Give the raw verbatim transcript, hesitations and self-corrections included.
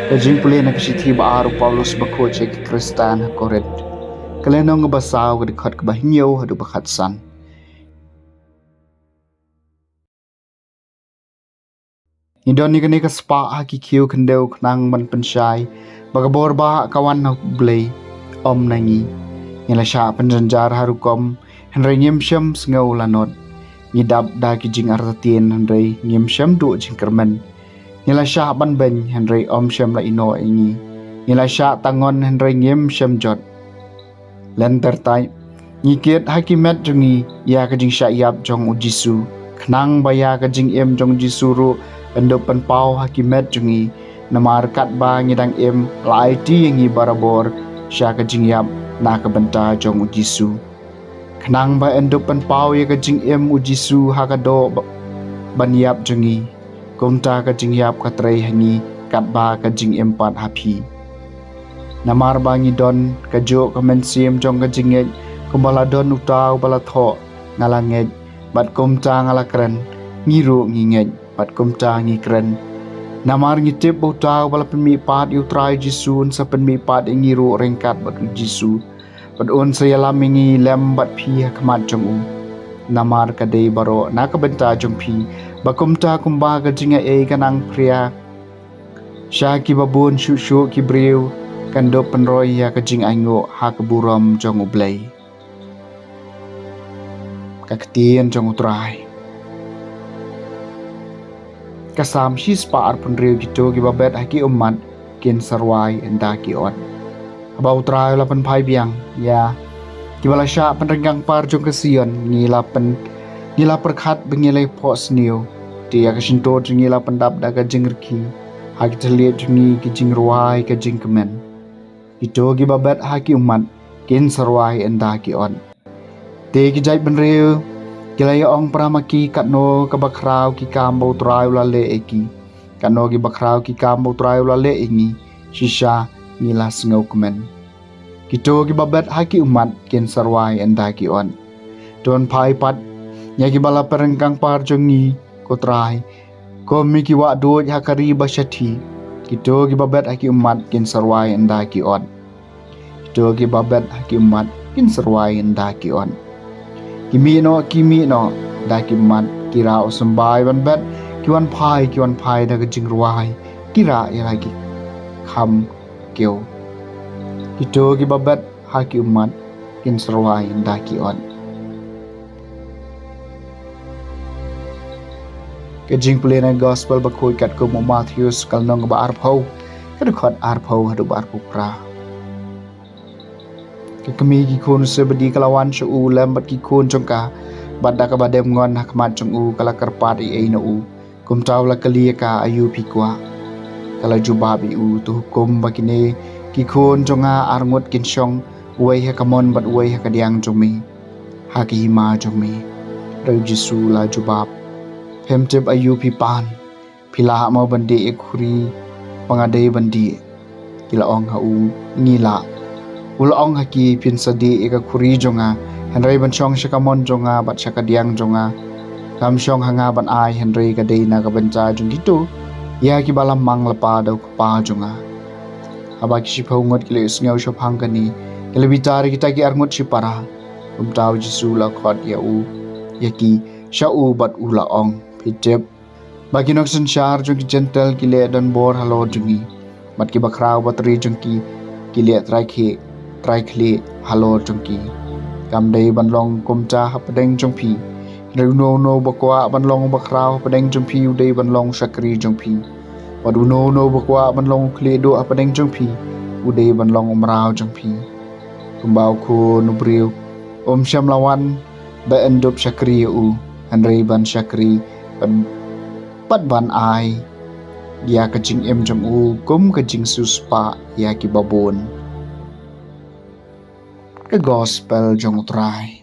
Ka jingpule na ka shithi ba ar u Paulus bakhuid sha ki Khristan ha Korinth. Ka lynnong ba saw, ka dkhot kaba hynñiew haduh ba khatsan. Ngi don ïa kane ka spah ha ki khiew khyndew khnang ban pynshai ba ka bor ba ka wan na U Blei, ym na ngi. Ngi la shah pynjynjar ha rukom, hynrei ngim shym sngew lanot. Ngi dap da ki jingartatien, hynrei ngim shym duh jingkyrmen. Ngi la shah ban beiñ, hynrei ym shym la ïehnoh ïa ngi. Ngi la shah tangon, hynrei ngim shym jot. Lynter tai, ngi kit ha ki met jong ngi ïa ka jingshah ïap jong U Jisu, khnang ba ïa ka jingim jong U Jisu ruh yn dup pynpaw ha ki met jong ngi. Namar katba ngi dang im, la aiti ïa ngi barabor sha ka jingïap na ka bynta jong U Jisu, khnang ba yn dup pynpaw ïa ka jingim U Jisu ha ka doh ba-, ban ïap jong ngi. Kumta ka jingïap ka trei ha ngi katba ka jingim pat ha phi. Namar ba ngi don kajuh ka mynsiem jong ka jingngeit, kumba la don uta uba la thoh, nga la ngeit, bad kumta nga la kren, ngi ruh ngi ngeit, bad kumta ngi kren. Namar ngi tip ba uta uba la pynmihpat ïa U Trai Jisu un sa pynmihpat ïa ngi ruh ryngkat bad U Jisu, bad un sa ïalam ïa ngi lem bad phi ha khmat jong u. Namar ka dei baroh na ka bynta jong phi, ba kumta kumba ka jingaiei ka nang phria sha kiba bun shuh shuh ki briew, kan dup pynroi ïa ka jingainguh ha ka burom jong U Blei. Ka ktien jong U Trai. Ka Salm shispah arphew hynriew. Kito kiba bet ha ki ummat kin sa rwai ynda ki ot. Haba U Trai u la pynphai biang ïa kiba la shah pynryngkang par jong ka Sion, ngi la pyn, ngi la pyrkhat ba ngi la phohsniew. Te ïa ka shyntur jong ngi la pyndap da ka jingrkhie, ha ki thylliej jong ngi ki jingrwai ka jingkmen. Kito kiba bet ha ki ummat kin sa rwai ynda ki ot. Te ki jaitbynriew ki la ïa ong para ma ki, katno kaba khraw ki kam ba U Trai u la leh ïa ki. Katno kiba khraw ki kam ba U Trai u la leh ïa ngi, shisha ngi la sngewkmen. Kito kiba bet ha ki ummat kin sa rwai ynda ki ot. To phai pat ïa kiba la pynryngkang par jong ngi, ko Trai, kum ïa ki wah duid ha ka ri ba shathie. Kito kiba bet ha ki ummat kin sa rwai ynda ki ot. Kito kiba bet ha ki ummat kin sa rwai ynda ki ot. Ki mih noh, ki mih noh da ki ummat, ki rah u symbai ban bet, ki wan phai, ki wan phai da ka jingrwai, ki rah ïa la ki kham kiew. Kito kiba bet ha ki ummat kin sa rwai ynda ki ot. Ka jingpule na ka Gospel bakhuid katkum u Mathaios, ka lynnong ba arphew, ka dkhot arphew haduh ba arphew phra. Ka kmie ki khun u Sebedi ka la wan sha u lem bad ki khun jong ka, bad da kaba dem ngon ha khmat jong u ka la kyrpad ei ei na u. Kumta u la kylli ïa ka, aïu phi kwah? Ka la jubab ïa u, to hukum ba kine ki khun jong nga arngut kin shong, uwei ha ka mon bad uwei ha ka diang jong me, ha ka hima jong me. Hynrei u Jisu u la jubab, phim tip aïu phi pan. Phi lah mo ban dih ïa ka khuri ba nga dei ban dih? Ki la ong ha u, ngi lah. U la ong ha ki, phin sa dih ïa ka khuri jong nga, hynrei ban shong sha ka mon jong nga bad sha ka diang jong nga. Kam shong ha nga ban ai, hynrei ka dei na ka bynta jong kito ïa kiba la mang lypa da u Kpa jong nga. Haba ki shiphew ngut ki la ïohsngew shaphang kane, ki la bitar ïa kita ki arngut shipara. Kumta u Jisu u la khot ïa u, ïa ki sha u bad u la ong, phi tip ba ki nongsynshar jong ki Jentil ki leh donbor halor jong ngi, bad kiba khraw batri jong ki, ki leh trai khlieh, trai khlieh halor jong ki. Kam dei ban long kumta hapdeng jong phi. Hynrei uno uno uba kwah ban long uba khraw hapdeng jong phi, u dei ban long u shakri jong phi. Bad uno uno uba kwah ban long u khlieh duh hapdeng jong phi, u dei ban long u mraw jong phi. Kumba u Khun u briew um shym la wan ba yn dup shakri ïa u, hynrei ban shakri, bad, bad ban ai ïa ka jingim jong u kum ka jingsiewspah ïa kiba bun. Ka Gospel jong u Trai.